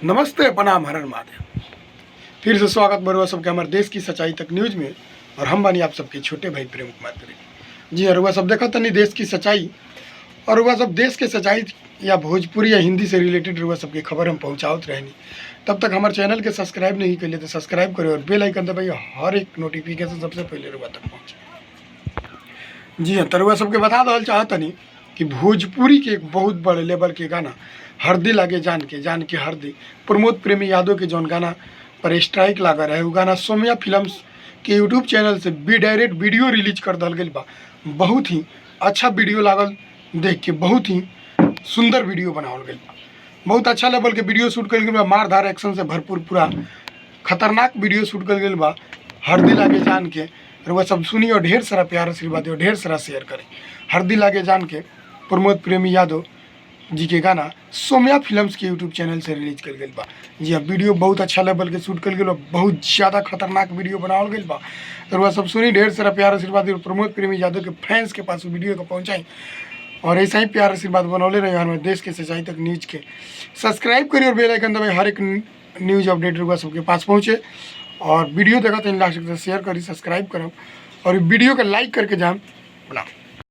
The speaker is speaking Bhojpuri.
नमस्ते, प्रणाम, हर हर महादेव। फिर से स्वागत बरुआ सबके हमारे देश की सच्चाई तक न्यूज में और हम बानी आप सबके छोटे भाई प्रेम कुमार प्रेम जी। और सब देखा तनी देश की सच्चाई और वह सब देश के सच्चाई या भोजपुरी या हिंदी से रिलेटेड रुआ सबके खबर हम पहुँचावत रहनी। तब तक हमारे चैनल के सब्सक्राइब नहीं कर तो सब्सक्राइब करो और बेल आइकन दबाइए, हर एक नोटिफिकेशन सबसे पहले रुआ तक पहुँचे। जी हाँ, तरुआ सबके बता दल चाहतनी कि भोजपुरी के एक बहुत बड़े लेवल के गाना हरदी लागे जान के, जान के हरदी, प्रमोद प्रेमी यादव के जौन गाना पर स्ट्राइक लगा रहे, वो गाना सौम्या फिल्म्स के यूट्यूब चैनल से भी डायरेक्ट वीडियो रिलीज कर दल गई बा। बहुत ही अच्छा वीडियो लागल देख के, बहुत ही सुंदर वीडियो बनावल गई बा। बहुत अच्छा लेवल के वीडियो शूट कल गई बा, मार धार एक्शन से भरपूर पूरा खतरनाक वीडियो शूट कल गई बा हरदी लागे जान के। रउआ सब सुनी और ढेर सारा प्यार आशीर्वाद और ढेर सारा शेयर करें। हरदी लागे जान के प्रमोद प्रेमी यादव जी के गाना सौम्या फिल्म्स के यूट्यूब चैनल से रिलीज कल गई बा। जी हाँ, वीडियो बहुत अच्छा लेवल के शूट कल गई बा, बहुत ज़्यादा खतरनाक वीडियो बनावल गई बा। रउआ सब सुनी, ढेर सारा प्यार आशीर्वाद और प्रमोद प्रेमी यादव के फैंस के पास वीडियो को पहुँचाई और ऐसा ही प्यार आशीर्वाद बनौले रहे। हमारे देश के सच्चाई तक न्यूज के सब्सक्राइब करिए और बेल आइकन दबाई, हर एक न्यूज अपडेट रुआ सबके पास पहुँचे। और वीडियो देखा तो लास्ट तक शेयर करी, सब्सक्राइब करब और वीडियो के लाइक करके जाम। प्रणाम।